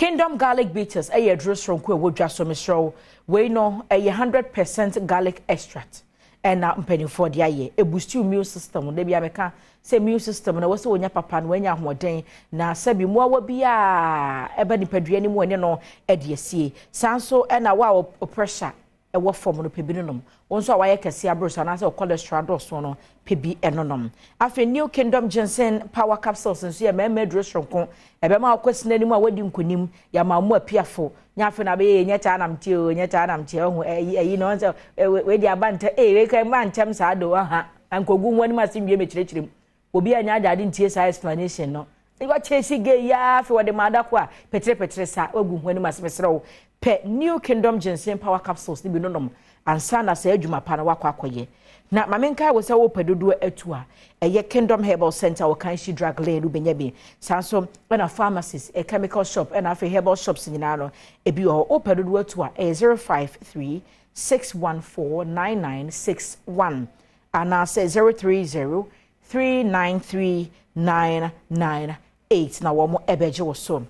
Kingdom Garlic Bitters ɛyɛ aduro soronko a ɛwɔ dwa so mesrɛ wo. Wei no ɛyɛ 100% garlic extract ɛna mpanimfoɔ de ayɛ. Ɛboost immune system. Da bi a meka sɛ immune system no ɛwɔ sɛ wɔnya papa no wɔanya ahoɔden na sɛbi mmoawa bi a ɛba nipadua no mu ɛne no ɛde asie. Saa nso ɛna wo a pressure ɛwɔ fam no pɛ bi nonom. Wɔn nso a wɔayɛ kɛse aboro so anaasɛ cholesterol adɔɔso no pɛ bi ɛnonom. Afei New Kingdom Ginseng Power Capsules nso yɛ mmarima aduro soronko. Ɛbɛma akɔ sini anim a wɔadi nkonim yɛama mu apiafo. Nyɛ afei na abɛyɛ nyɛ taa nam tie o, nyɛ taa nam tie ɔho ɛyi ɛyi na wɔn sɛ wei de aba ntɛm ee wei ka mba ntɛm saa do ɔha nkogu ho anim ase nwie mekyerɛkyerɛ mu. Obi a nya adade ntie saa explanation no. Wakyɛ si gay ya afei wɔde ma adako a petere sa wagu ho anim ase mesrɛ wo. Pɛ New Kingdom Ginseng Power Capsules ne bi nonom ansa na saa adwuma pa no wakɔ akɔyɛ. Na maame nkae wo sɛ wopɛ dodoɔ atu a ɛyɛ Kingdom Herbal Center wɔ Kanshi Drug Lane wobɛnya bi. Saa nso ɛna pharmacies, chemical shop ɛna afei herbal shops nyinaa no ebi wɔ hɔ. Wopɛ dodoɔ atu a ɛyɛ 053 614 9961 anaasɛ 030 393 998 na wɔn ɛbɛgye wo so.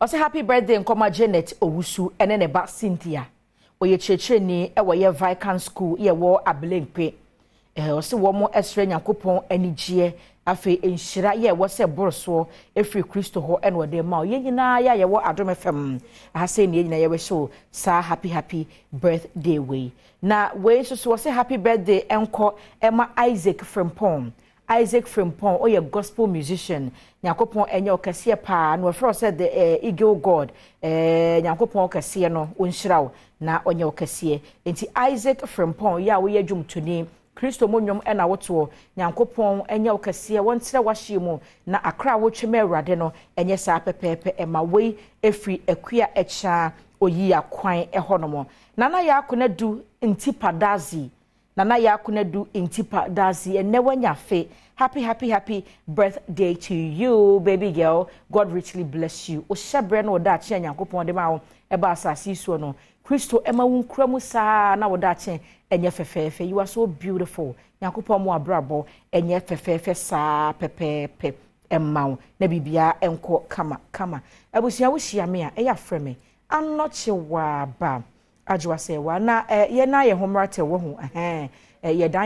Ɔsɛ happy birthday nkɔma Janet Owusu ɛne ne ba Cynthia. Ɔyɛ kyerɛkyerɛni ɛwɔ yɛ Vican School yɛ wɔ Abelemkpe. Ɔsɛ wɔn ɛsrɛ Nyankopɔn anigyeɛ afei nhyira yɛ ɛwɔ sɛ boro soɔ efiri Kristo hɔ ɛna ɔde ma yɛn nyinaa yɛ a yɛwɔ Adom FM aha sɛ ne yɛn nyinaa yɛwɔ so saa happy happy birthday wei. Na wei nso so ɔsɛ happy birthday ɛnkɔ ɛma Isaac Frimpong. Isaac Frimpong ɔyɛ gospel musician. Nyankopɔn ɛnyɛ ɔkɛseɛ paa na wɔfrɛ sɛ the Eagle God. Nyankopɔn ɔkɛseɛ no ɔnhyira wo na ɔnyɛ ɔkɛseɛ. Nti Isaac Frimpong yɛ a woyɛ dwomtoni Kristo mu nnwom ɛna wotoɔ. Nyankopɔn ɛnyɛ ɔkɛseɛ wɔntrɛ w'ahyeɛ mu na akra a wotwe ma Awurade no ɛnyɛ saa pɛpɛɛpɛ ɛma wei ɛfiri Akua Ɛkyaa oyi akwan ɛhɔnom. Nana Yakonadu Ntipa Dazi. Nana Yakonadu Ntipa Dazi ɛnɛ wanya fe. Happy happy happy birthday to you baby girl. God richly bless you. Ohyɛ brɛ no ɔda akye a Nyankopɔn de ma wo ɛba asase yi soɔ no. Kristo ɛma wo nkura mu saa na wɔda akye ɛnyɛ fɛfɛɛfɛ. You are so beautiful. Nyankopɔn mo abrabɔ ɛnyɛ fɛfɛɛfɛ saa pɛpɛɛpɛ ɛma wo na biribiara ɛnkɔ kama kama. Abusua wo hyia me a ɛyɛ afrɛ me. Anɔkye waa ba. Adwoa sɛ wa na yɛ na yɛ ho mmra tɛ wɔ ho ɛhɛn yɛ dan.